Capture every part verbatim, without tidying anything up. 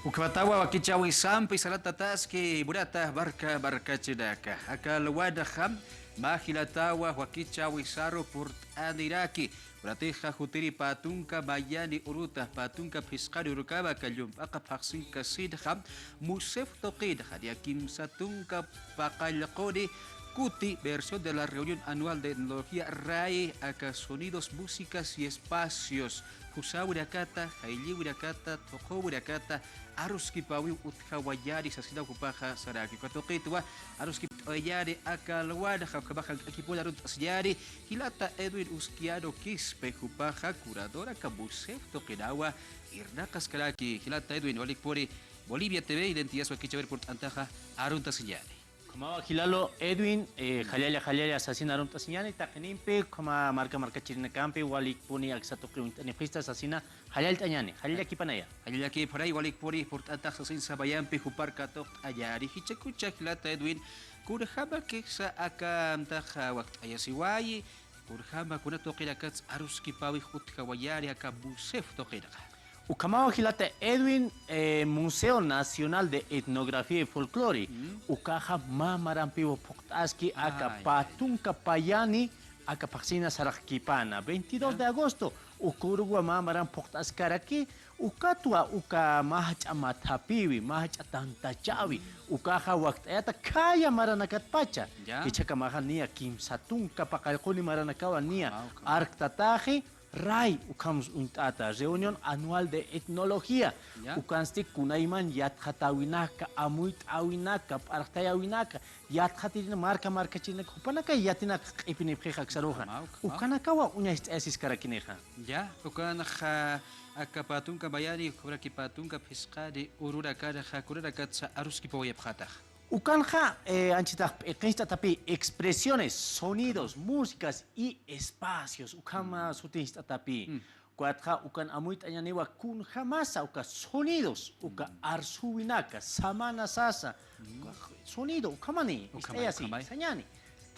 Ukhamatawa wakichäwisampi sarantatäski, munata marka markachirinaka. Aka alwanxa mä jilatawa wakichäwisaru purt'aniraki. Munatixa jutiri pä tunka mayani uruta, pä tunka phisqani urukama aka llump'aqa phaxsinkasinxa, MUSEF tuqinxa, niya kimsa tunka paqallquni, kuti versión de la reunión anual de etnología RAE, aka sonidos, músicas y espacios, phusäwinakata, jaylliwinakata, thuqhüwinakata aruskipäwiw utjawayani sasina jupaxa saraki. Uka tuqitwa aruskipt'awayani aka alwanxa, ukhamaxa jank'akipun arunt'asiñani jilata Edwin Usquiano Quispe, jupaxa curador aka MUSEF tuqinawa irnaqaskaraki. Jilata Edwin, walikpuni Bolivia TV, Identidades wakichäwir purt'antaxa aruntasiñani. Ukhamawa jilalu Edwin, eh, jallalla, jallalla sasina arunt'asiñani, taqinimpi, ukhama marka markachirinakampi, walikpuni aksa tuqi uñt'anipxista sasina, jallallt'añani, jallallakipanaya. Jallallakipxaray, walikpuni purt'antax sasin samayampi jupar katuqt'añani, jichhakucha jilata Edwin, kunjamakisa aka amtax wakt'ayasiwayi, kunjama kuna tuqinakats aruskipäwix utjawayani aka MUSEF tuqinxa. Ukhamawa jilata Edwin, eh, Museo Nacional de Etnografía y Folclore. Mm. Ukaxa mä marampiw phuqt'aski aka pä tunka payani, aka phaxsina saraqkipana. Veintidós de agosto, uka uruwa mä maram phuqt'askaraki, ukatwa uka mä jach'a mathapiwi, mä jach'a tantachäwi, ukaxa wakt'ayata khaya maranakatpacha. Ya. Jichhakamaxa niya kimsa tunka paqallquni maranakawa niya arktataxi, RAE, ukham uñt'ata, Reunión Anual de Etnología. Ya. Ukansti kunayman yatxatäwinaka, amuyt'äwinaka, p'arxtayäwinaka, yatxatirina marka markachirinaka, jupanaka yatinak q'ipinipxix aksaruxa. Ukanakawa uñacht'ayasiskarakinixa. Ya, ukanxa aka pä tunka mayani, ukhamaraki pä tunka phisqani urunakanxa, kunanakatsa aruskipawayapxätax. Ukanxa, eh, anchitax p'iqincht'atapï expresiones, sonidos, músicas y espacios. Ukhama sutincht'atapï. Ukatxa ukan amuyt'añaniwa kunjamasa uka sonidos, uka arsuwinaka, samana sasa, uka sonido, ukhamani, ist'ayasi, sañani.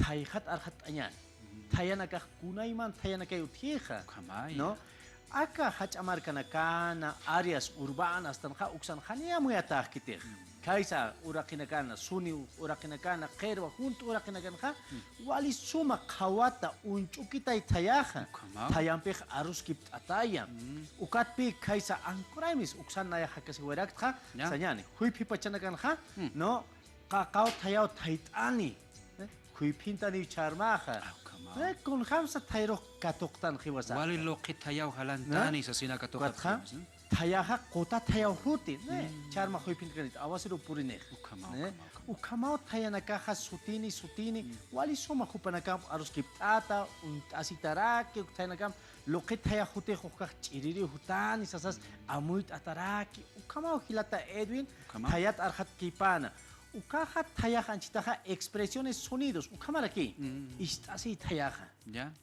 Thayxat arxatt'añani. Thayanakax kunayman thayanakay utjixa. ¿No? Aka jach'a markanakana, áreas urbanas, tanxa uksan jani amuyatäxkitix. Khaysa uraqinakana, suni uraqinakana, qhirwa junt uraqinakanxa, wali suma qhawata uñch'ukitay thayaxa. Thayampix aruskipt'ataya. Ukatpï khaysa ankuraymis uksan nayax jakasiwayraktxa, sañani, juyphi pachanakanxa, ¿no? Qaqaw thayaw thayt'ani. ¿Eh? Juyphintaniw chharmaxa. ¿Eh? Kunjamsa thayarux katuqtan jiwasa. Wali luqhi thayaw jalantani sasina katuqapxi. Thayaxa quta thayaw juti, ¿no? Chharma juyphintakanit, awasiruw purinix. Ukhamaw thayanakaxa sutini, sutini, wali suma jupanakamp aruskipt'ata, uñt'asitaraki, uk thayanakamp luqhi thaya jutix ukax ch'iririw jutani sasas, amuyt'ataraki, ukhamaw jilata Edwin, thayat arxatkipana. Ukaxa thayax anchitaxa expresiones, sonidos, ukhamaraki. Ist'asiy thayaxa.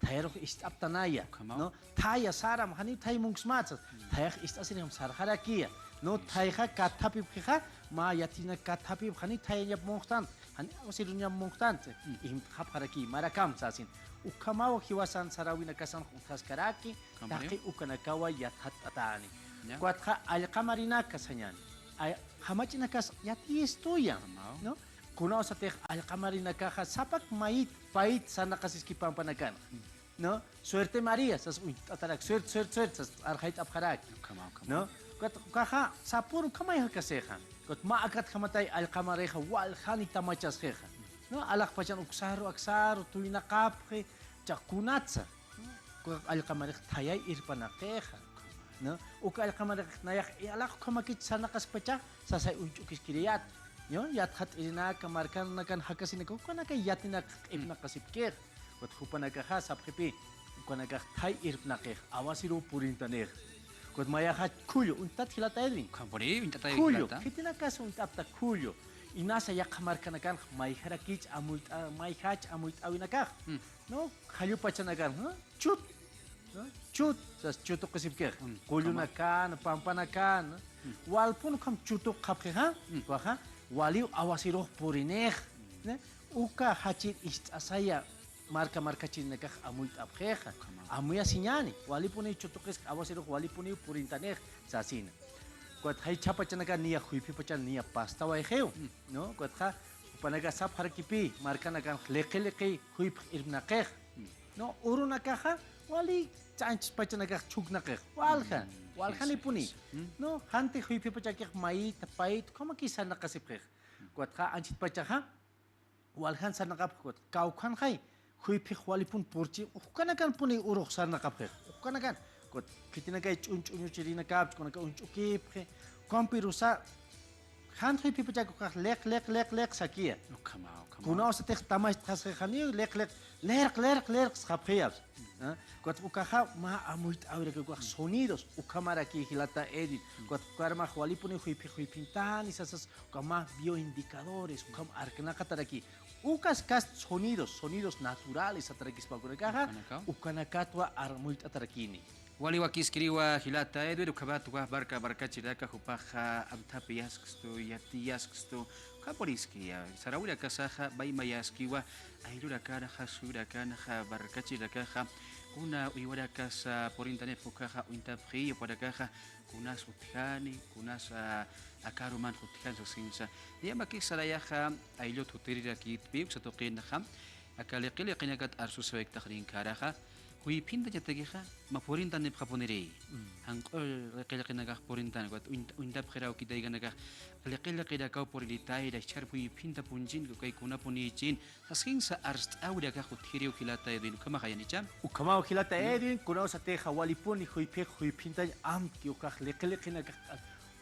Thayarux ist'aptanaya, ¿no? Thaya saram, janiw thay munksmatsas. Thayax ist'asirjam sarxarakiya, ¿no? Thayxa kathapipxixa, mä yatinak kathapip, janiw thayañap munxtant, janiw awasiruñap munxtant. Ijmt'xapxaraki, marakam sasin. Ukhamaw jiwasan saräwinakasan utjaskaraki, taqi ukanakawa yatxatt'atäni. Ukatxa allqamarinaka sañani. Ay, jamach'inakas yatiyistuya, ¿no? Kunawsatix allqamarinakaxa sapak mayit, payit sarnaqasiski pampanakan, ¿no? Suerte María, sas uñt'atarak, suerte, suerte, suerte, sas arxayt'apxarak, ¿no? Ukat, ukaxa sapüru ukhamay jakasixa. Ukat mä akatjamatay allqamarixa waljani tamachasxixa, ¿no? Alaxpachan uksaru, aksaru, tuynaqapxi, cha kunatsa. Uka allqamarix thayay irpanaqixa, ¿no? Uka allqamarix nayax alax ukhamakich sarnaqaskpacha, sasay uñch'ukiskiriyat, ¿no? Yatxat'irinaka, markanakan jakasinaka, ukanakay yatinak q'ipnaqasipkix. Ukat jupanakaxa sapxipï, ukanakax thay irpnaqix, awasiruw purintanix. Ukat mayaxa khullu, uñtat jilata Edwin. Khullu, khitinakas uñt'apta khullu. Inasa yaqha markanakanx mayjarakich amuyt'a, mayjach amuyt'äwinakax, ¿no? Jallupachanakan, ¿no? Chut, ¿no? Chut, sas chutuqisipkix. Qullunakan, pampanakan, ¿no? Walpun ukham chutuqapxixa, ukaxa, waliw awasirux purinix, ¿no? Uka jachir ist'asaya marka markachirinakax amuyt'apxixa. Amuyasiñäni, walipuniw chutuqisk, awasirux walipuniw purintanix, sasina. Ukat jay chhapachanaka niya juyphipachan niya pastawayxiw, ¿no? Ukatxa jupanaka sapxarakipï markanakan liqi liqi juypx irpnaqix, ¿no? Urunakaxa wali anchhitpachanakax chhuknaqix, walja, waljanipuni, ¿no? Janti juyphipachakix mayit payit ukhamakis sarnaqasipxix. Ukatxa anchhitpachaxa waljan sarnaqapxi, ukat kawkhanxay juyphix walipun purchi, ukanakanpuni urux sarnaqapxix, ukanakan. Ukat khitinakay ch'uñch'uñuchirinakapchi, kunaka uñch'ukipxi, ukampirusa jan juyphipachak ukax liq, liq, liq, liq sakiya. Ukhama, ukhama. Kunawsatix tamachtxasxixaniw liq, liq, lirq, lirq, lirq sxapxiyapsa. ¿Ah? Ukat ukaxa mä amuyt'äwiraki ukax sonidos, ukhamaraki jilata Edwin. Ukat ukarmax walipuni juyphix juyphintani sasas, uka mä bioindicadores, ukham arknaqataraki. Ukas kast sonidos, sonidos naturales satarakispa ukanakaxa, ukanakatwa amuyt'atarakini. Wali wakiskiriwa jilata Edwin, ukhamatwa barca barcachiraka jupaxa amthapi yaskstu, yati yaskstu, ukhamapuniskiya, saräwinakasaxa maymayaskiwa, ayllurakanxa, suyurakanxa, barcachirakaxa, kuna uywarakasa purintanipx ukaxa uñtapxiya, jupanakaxa kunas utjani, kunas, a, aka arumanx utjani sasinsa. Niyamakix sarayaxa ayllut jutirirakïtpi uksa tuqinxa, aka liqi liqinakat arsusiwayktix rinkäraxa, juyphintañatakixa mä purintanipxapuniri. Janq'u liqi liqinakax purintan, ukat uñta-, uñtapxirawkitaykanakax liqi liqinakaw purinitayra, jichhar juyphintapunchin, ukay kunapunïchin, sasinsa arst'äwirakax utjiriw jilata Edwin, ukhamaxayanicha. Ukhamaw jilata Edwin, kunawsatixa walipuni juyphix juyphintañ amtki ukax liqi liqinakax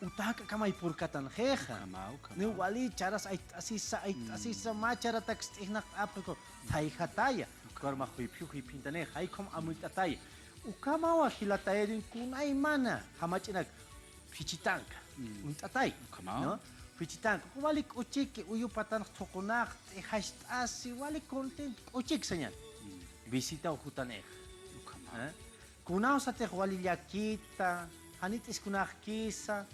utäk'akamay purkatanxixa. Ukhamaw, ukhamaw. Niw wali charas aytt'asisa, aytt'asisa, mä charatak st'ijnaqt'apxiku, thayjataya. Ukarma juyphi juyphintanix, jay ukham amuyt'ataya. Ukhamawa jilata Edwin, kunaymana jamach'inak phichitanka uñt'atay, ¿no? Phichitanka, wali k'uchiki, uyu patanx thuqunaqt'i, jacht'asi, wali contento, k'uchiki sañan. Visitaw jutanix. ¿Eh? Kunawsatix wali llakita, janit'is kunaqkisa,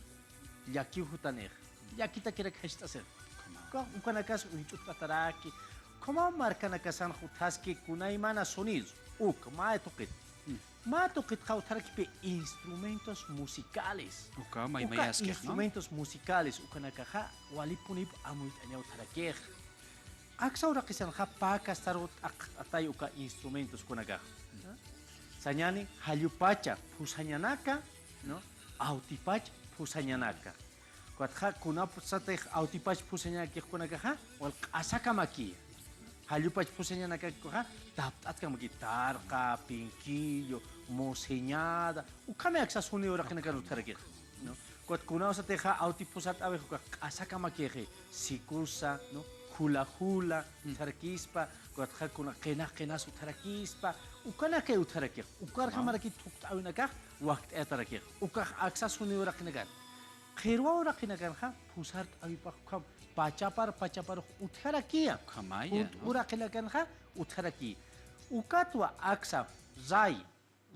llakiw jutanix. Llakitakirak jacht'asix. Uka, ukanakas uñch'utt'ataraki. Ukhamaw markanakasanx utjaski kunaymana sonidos. Uk, mä tuqit. Mä tuqitxa utjarakipï instrumentos musicales. Uka, uka instrumentos musicales ukanakaxa walipunip amuyt'añaw utjarakix. Aksa uraqisanxa pä kastaru t'aqt'atay uka instrumentos ukanakax. Sañani jallupacha phusañanaka, ¿no? Awtipach phusañanaka. Ukatxa kunapsatix awtipach phusañanakix ukanakaxa, wal q'asakamaki. Jallupach phusañanakakixa, tapt'atkamaki, tarqa, pinquillo, moseñada, ukhami aksa sonido uraqinakan utjarakix, ¿no? Ukat kunawsatixa awti phusart'äwix ukax q'asakamaki, sikusa, ¿no? Hula hula utjarakispa, ukatxa kuna qina qinas utjarakispa, ukanakay utjarakix, ukarjamaraki thuqt'äwinakax wakt'ayatarakix, ukax aksa sonido uraqinakan. Qhirwa uraqinakanxa phusart'äwipax ukham pachapar pachaparux utjarakiya. Ukhamaya, ¿no? Uraqinakanxa utjaraki. Ukatwa aksa ray,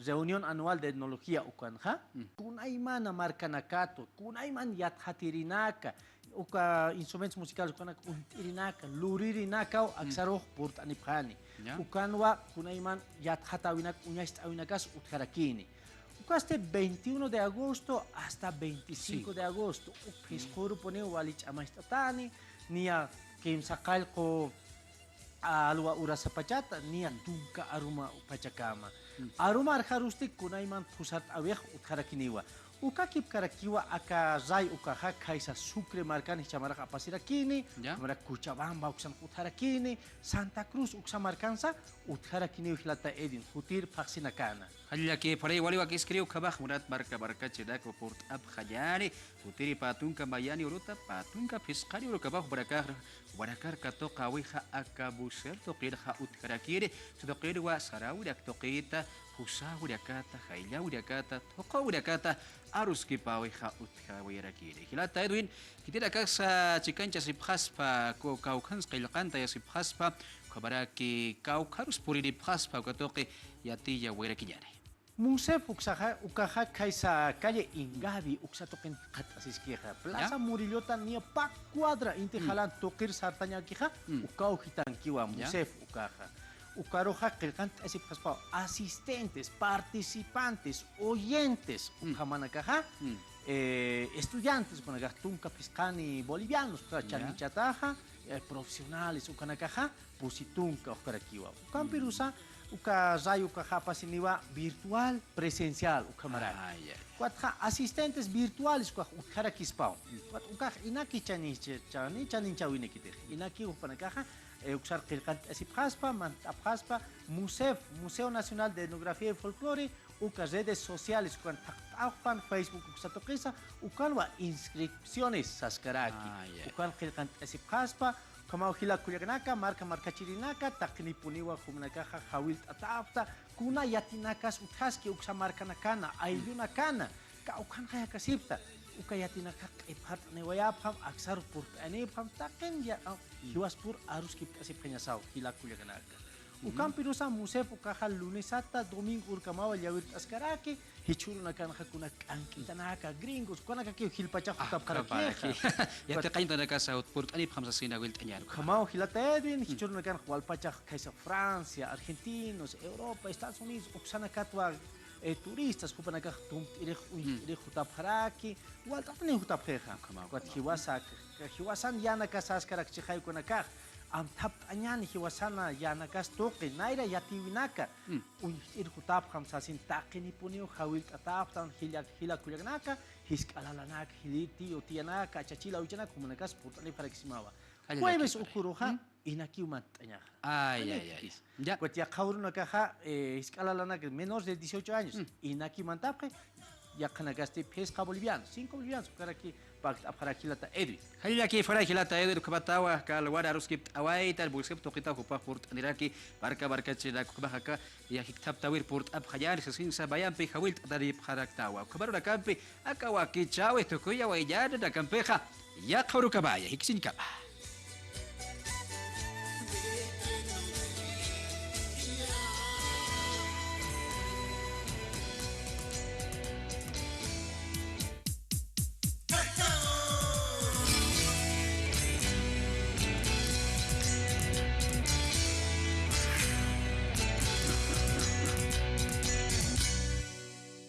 reunión anual de etnología ukanxa, kunaymana markanakatwa, kunayman yatxatirinaka, uka instrumentos musicales ukanaka uñt'irinaka, luririnakaw aksarux purt'anipxani. Ukanwa kunayman yatxatäwinak uñacht'äwinakas utjarakini. Ukasti veintiuno de agosto hasta veinticinco de agosto. Uk phisqurupuniw wali ch'amacht'atani, niya kimsa qallqu alwa urasapachata, niya tunka aruma pachakama. Aruma arjarusti kunayman phusart'äwix utjarakiniwa. Uka kipkarakiwa aka ray ukaxa khaysa Sucre markan jichha marax apasirakini, ukhamarak Cochabamba uksan utjarakini, Santa Cruz uksa markansa utjarakiniw jilata Edwin, jutir phaxsinakana. Jallakipxari wali wakiskiri ukhamax murat marka markachirak purt'apxañani, jutiri pä tunka mayani uruta, pä tunka phisqani urukamax jupanakar, jupanakar katuqäwixa aka MUSEF tuqinxa utjarakini, uksa tuqinwa saräwinak tuqita, phusäwirakata, jayllawirakata, thuqhäwirakata, aruskipäwixa utjawirakini. Jilata Edwin, khitinakasa chikanchasipxaspa, ku-, kawkhans qillqantayasipxaspa, ukhamaraki kawkharus puriripxaspa, uka tuqi yatiyawayarakiñani. MUSEF uksaxa, ukaxa khaysa calle Ingavi uksa tuqin qhat'asiskixa. Plaza Murillota niya pä cuadra inti jalan tuqir sartañakixa, ukaw jitankiwa MUSEF ukaxa. ukaruxa qillqant'asipxaspaw asistentes, participantes, oyentes, ukhamanakaxa, eh, estudiantes, ukanakax tunka phisqani bolivianos, uka chanichataxa, eh, profesionales, ukanakaxa, pusi tunka ukkarakiwa. Ukampirusa, uka radio ukaxa apasiniwa virtual, presencial, ukhamaraki. Ay, ay. Ukatxa asistentes virtuales ukax utjarakispaw. Ukat ukax inaki chani, chani, chaninchawinakitix. Inaki jupanakaxa, eh, uksar qillqant'asipxaspa, mantapxaspa, MUSEF, Museo Nacional de Etnografía y Folclore, uka redes sociales, ukan thaqt'awpan, Facebook uksa tuqisa, ukanwa inscripciones saskaraki. Ay, ay. Ukan qillqant'asipxaspa, ukhamaw jila kullakanaka, marka markachirinaka, taqinipuniwa jumanakaxa jawillt'atäpxta, kuna yatinakas utjaski uksa markanakana, ayllunakana, kawkhanxa jakasipxta, uka yatinakax q'ipxart'aniwayapxam, aksaru purt'anipxam, taqin ya, jiwaspur aruskipt'asipxañasaw, jila kullakanaka. Ukampirusa MUSEF ukaxa lunesata domingo urkamawa llawirt'askaraki, jichhürunakanxa kuna k'ank'itanaka, gringos, ukanakakiw jilpachax jutapxarakixa. Yatiqañtanakasa purt'anipxam sasina jawillt'añäni. Ukhamaw jilata Edwin, jichhürunakanxa walpachax khaysa Francia, argentinos, Europa, Estados Unidos, uksanakatwa, eh, turistas, jupanakax tumpt'irix, uñjt'irix jutapxaraki, walt'ataniw jutapxixa. Ukhamaw, ukhamaw. Ukat jiwasa, jiwasan yänakasaskarakchixay ukanakax, amthapt'añäni jiwasana yänakas tuqi, nayra yatïwinaka, uñjt'ir jutapxam sasin taqinipuniw jawillt'atäpxtam jila, jila kullakanaka, jisk'a lalanaka, jili tío, tíanaka, achachi lawichanaka, jumanakas purt'anipxarakisimawa. Jueves uküruxa, inakiw mant'añaxa. Ay, ay, ay. Ukat yaqha urunakaxa, eh, jisk'a lalanaka, menores de dieciocho años, inakiw mantapxi, yaqhanakasti phisqa bolivianos, cinco bolivianos, ukaraki pakt'apxarak jilata Edwin. Jallallakipxarak jilata Edwin, ukhamatawa, kal wara aruskipt'awaytan, buskip tuqita jupax purt'aniraki, marka markachirinaka, ukhamaxa aka, ya jikthaptawir purt'apxañäni, sasinsa mayampi jawillt'ataripxaraktawa. Ukhamarunakampi, aka wakichäwi, tukuyawayañäni, nakampixa, yaqha urukamaya, jiksiñkama.